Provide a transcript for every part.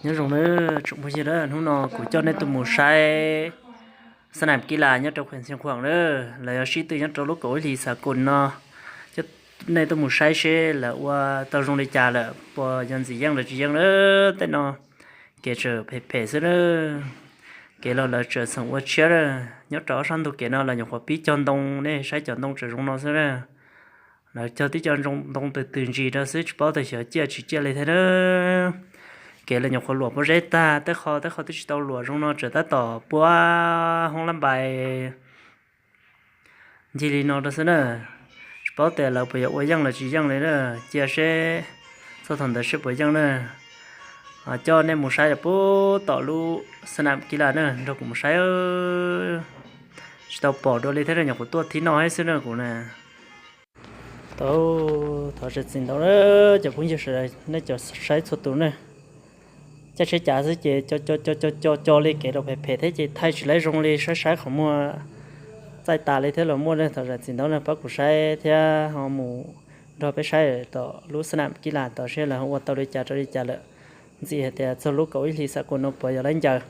Nyob zoo nawb tsoom phooj ywg, hnub no kuv coj nej tuaj mus saib xab nam kib las nyob rau khuem Xiav Khuam na, lawv yuav sib tw nyob rau lub kaum ib hlis xav kus no. Coj nej tuaj mus saib seb lawv ua tau zoo li cas lawm, puas yog ntxim yeej los tsis yeej na. Tej no kev tseem phem phem xwb na, kev los lawv tseem txhoom ua tshiab na. Nyob rau ob sab ntug kev no los nyuam qhuav pib cog ntoo, nej saib cov ntoo tseem zoo no xwb na. Lawv cog tib co ntoo twg twg ntsis rau xwb, tsis paub tias xyov ciaj tsis ciaj li thiab na. Kev los nyuam qhuav luam pob zeb tag, tej qho tej qho twb tsis tau luam zoo no, tseem tab tom puab hoob lab npais ncig li no rau xwb na. Tsis paub tias lawv puas yuav ua yeej los tsis yeej li na. Cia seb txog thaum ntawd seb puas yeej na. Coj nej mus saib rau puag tom lub xab nam kib las na, nrog kuv mus saib. Tsis tau pom dua li thiab, nyuam qhuav tuaj thib no thiab xwb na kuv na. Tau, thov zam txim ntau na cov phooj ywg sawv daws, nej cov saib txhua tus na. Caij tsheb cav xwb ces co co co co co li, kev los phem phem thiab ces thaij tsis laib zoo li, saib saib qhov muag txaij tas li thiab los muaj ne. Thov zam txim ntau na, pab kuv saib thiab ho mus nrog peb saib tom lub xab nam kib las tod seb lawv ho ua tau li cas rau li cas lawm. Ntxim hais tias txog lub kaum ib hlis xav kus no puas yog laib ncaws.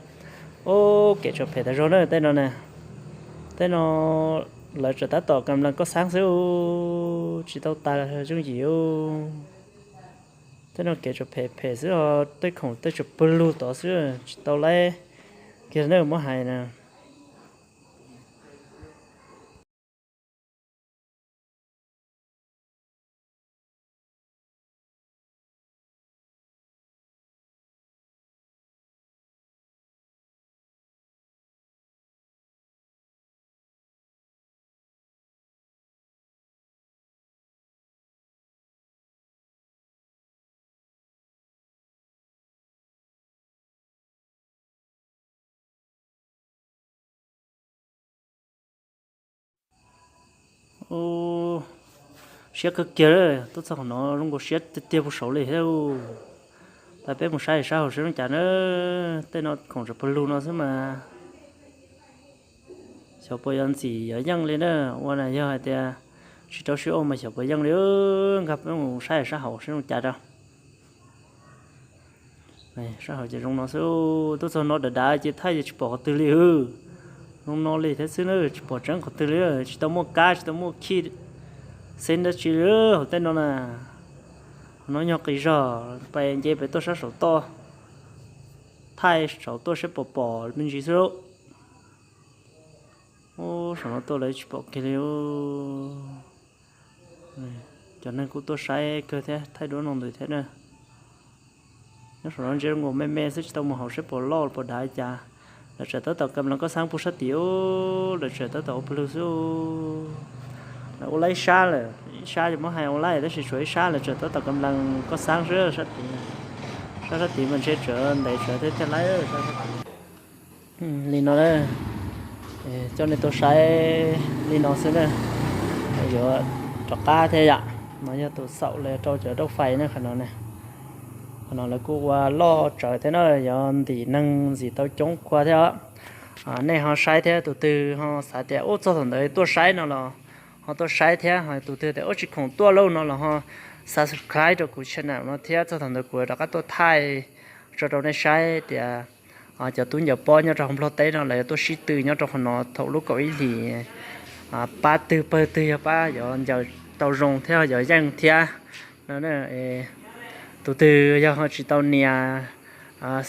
Ub, kev tseem phem tas zog na tej no na. Tej no lawv tseem tab tom kam lees koj xaab xwb, tsis tau tas yooj yim. Tej no kev tseem phem phem xwb, tej khoom tej tseem pawg lug tod xwb, tsis tau laib kiag na muab hais na. Siab kawg kiag, tuaj txog qhov no zoo nkaus siab tiag tiag puag saud li thiab. Pab peb mus saib sab hauv seb zoo cas na. Tej no khoom tseem pawg lug no xwb mas. Xyov puas yuav ntxim yuav yeej li na. Ua na yog hais tias tsis rau siab ua mas xyov puas yeej li. Nkag peb mus saib sab hauv seb zoo cas rau. Sab hauv ces zoo no xwb, tuaj txog no dav dav ces thaij ces tsis pom qhov twg li. Zoo no li thiab xwb na, tsis pom tseeb qhov twg li, tsis tau muaj kab tsis tau muaj khij xeb dab tsi li. Hauv tej no na, no nyog qis zog, pais nce pem tuaj sab saum toj, thaij saum tuaj seb puas pom me ntsis xwb. Ub, saum no tuaj lawv tsis pom kiag li. Cov neeg kuj tuaj saib kawg thiab, thaij duab no ntws thiab na. Nyob saum no ntsia zoo nkaus me me xwb, tsis tau mus hauv seb puas loj puas dav li cas. Lawv tseem tab tom kam lees koj xaab puag sab tid, lawv tseem tab tom ua pawg lug xwb. Lawv ua laib ib sab lawm, ib sab ces muab hais ua laib, tab sis tshuav ib sab lawv tseem tab tom kam lees koj xaab xwb sab tid. Sab sab tid mas ntshe tseem ntev tseem thiaj laib. Li no na, coj nej tuaj saib li no xwb na, yuav rov qab thiab yom. No yog tus xaum lawv rau cov rauj fais na, qhov no na. Qhov no lawv kuj ua loj tsawv thiab na, yuav ntim neeg ntxim tau coob kua thiab os. Nej ho saib thiab, tus twg ho xav tias ub txog thaum ntawd tuaj saib no los ho tuaj saib thiab, ho tus twg tias ub tsis khoom tuaj lauj no los ho subscribe rau kuv channel no thiab, txog thaum ntawd kuv rov qab tuaj thaij tso rau nej saib tias cov tub ncaws pob nyob rau hauv Nplog teb no lawv yuav tuaj sib tw nyob rau qhov no thaum lub kaum ib hlis, pab twg pawg twg yog pab yuav ncaws tau zoo thiab yuav yeej thiab. Tus twg yog ho tsis tau nias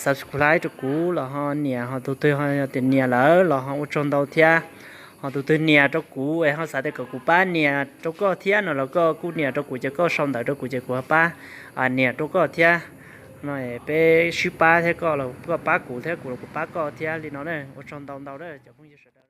subscribe rau kuv los ho nias, ho tus twg ho yog tias nias lawm los ho ua tsaug ntau thiab. Ho tus twg nias rau kuv es ho xav tias kom kuv pab nias rau koj thiab no los koj kuj nias rau kuv ces koj sau ntawv rau kuv ces kuv ho pab nias rau koj thiab. No peb sib pab thiab, koj los koj pab kuv thiab kuv los kuv pab koj thiab li no na. Ua tsaug ntau ntau na cov phooj ywg sawv daws.